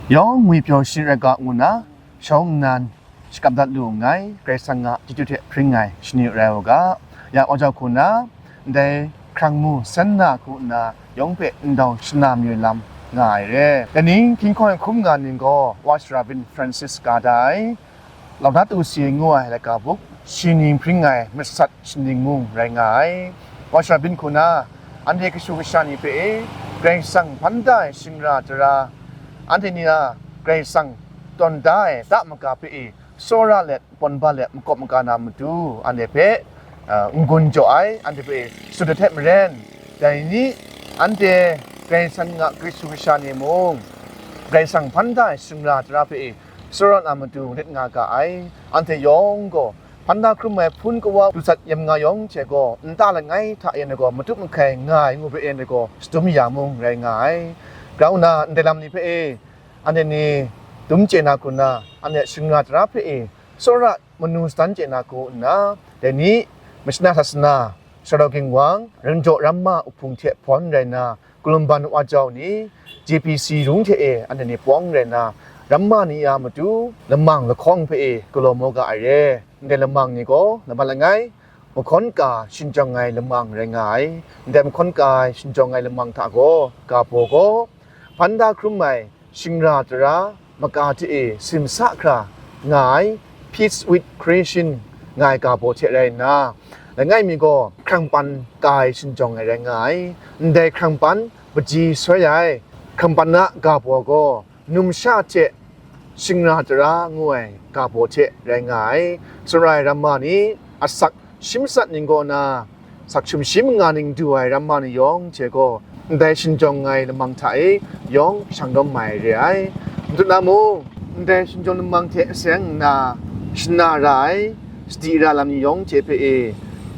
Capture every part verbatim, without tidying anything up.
Yawng ngwi pyaw shani rai ga ngu nna, shawng nnan shakap dat lu nngai, Karai Kasang a chyeju hte hpring ai shani rai u ga, ya wa jau hku nna, ndai hkrang mu san na hku nna, yawng hpe ndau shana mayu lam nga ai re. Dai ni hkying hkawng e hkrum nga ning gaw, Watchtower Francis ka da ai, Laudato Si ngu ai laika buk, shi ning hpring ai masat shaning mung rai nga ai. Watchtower hku na, anhte kashu kasha ni hpe e, Karai Kasang hpan da ai shingra tara, anhte ni a Karai Kasang tawn da ai ta maga hpe e, tsawra let, pawn ba let, makawp maga na matu, anhte hpe, uh, n-gun jaw ai, anhte hpe e, sut ai hte maren, dai ni, anhte Karai Kasang a kashu kasha ni mung, Karai Kasang hpan da ai shingra tara hpe e, tsawra na matu rit nga ga ai. Anhte yawng gaw, hpan da hkrum ai hpun kawa lusat yam nga yawng hte gaw, nta langai hta e na gaw, matup mahkai nga ai ngu hpe e na gaw, shadum ya mung rai nga ai. Grau nna, ndai lam ni hpe e, anhte ni dum chye na hku nna, anhte shingra tara hpe e, tsawra manu sadan chye na hku nna, dai ni, mashana sasana, Sharau Ginwang, Rinjaw Ramma Uhpung hte hpawn rai nna, Kalumban wa jau ni, J P C rung hte e anhte ni pawng rai nna, ramma ni a matu lamang lahkawng hpe e galaw maw ga ai re. Ndai lamang ni gaw, laban langai, mahkawn ka shinjawng ai lamang rai nga ai. Ndai mahkawn ka shinjawng ai lamang hta gaw, ga baw gaw, hpan da hkrum ai shingra tara, maga hte e simsa hkra nga ai, Peace with Creation nga ai ga baw hte rai nna, langai mi gaw hkrang pan ka ai shinjawng ai rai nga ai. Ndai hkrang pan, paji soi ai hkrang pan a ga baw gaw, numsha hte shingra tara ngu ai ga baw hte rai nga ai. Tsawra ai ramma ni, asak shi masat ning kaw na, sak shum shi manga ning du ai ramma ni yawng hte gaw, ndai shinjawng ai lamang hta e yawng shang rawm mai re ai. N tut na mung, ndai shinjawng lamang hte seng nna, shana ra ai, sadi ra lam ni yawng hte hpe e,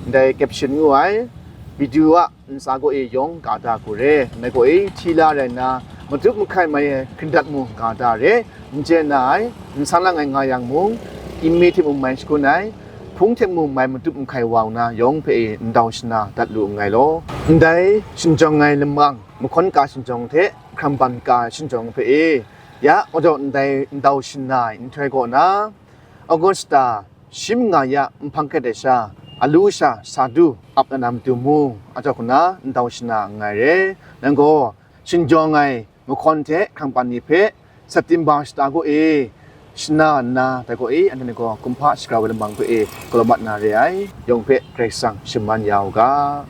ndai caption ngu ai, video a ntsa gaw e yawng ga da hku re, ndai gaw e hti la rai nna, matup mahkai mai e hkrindat mu ga da re, n chye na ai, n san lang ai nga yang mung, ime hte mung mai shagun ai, hpung hte mung mai matup mahkai wa nna yawng hpe e ndau shana dat lu nngai law. Ndai shinjawng ai lamang, mahkawn ka shinjawng hte hkrang pan ka shinjawng hpe e, ya, wa jau ndai ndau shana ai nhtoi kaw na, Augusta shi manga ya nhpang hkret ai sha, alu sha sa du ap na na matu mung, a jau hku na ndau shana nngai re. Nang gaw, shinjawng ai mahkawn hte hkrang pan ni hpe, September shata gaw e, shana nna, dai gaw e, anhte gaw kumhpa shagrau ai lamang hpe e, galaw mat na re ai, yawng hpe Karai Kasang shaman ya u ga.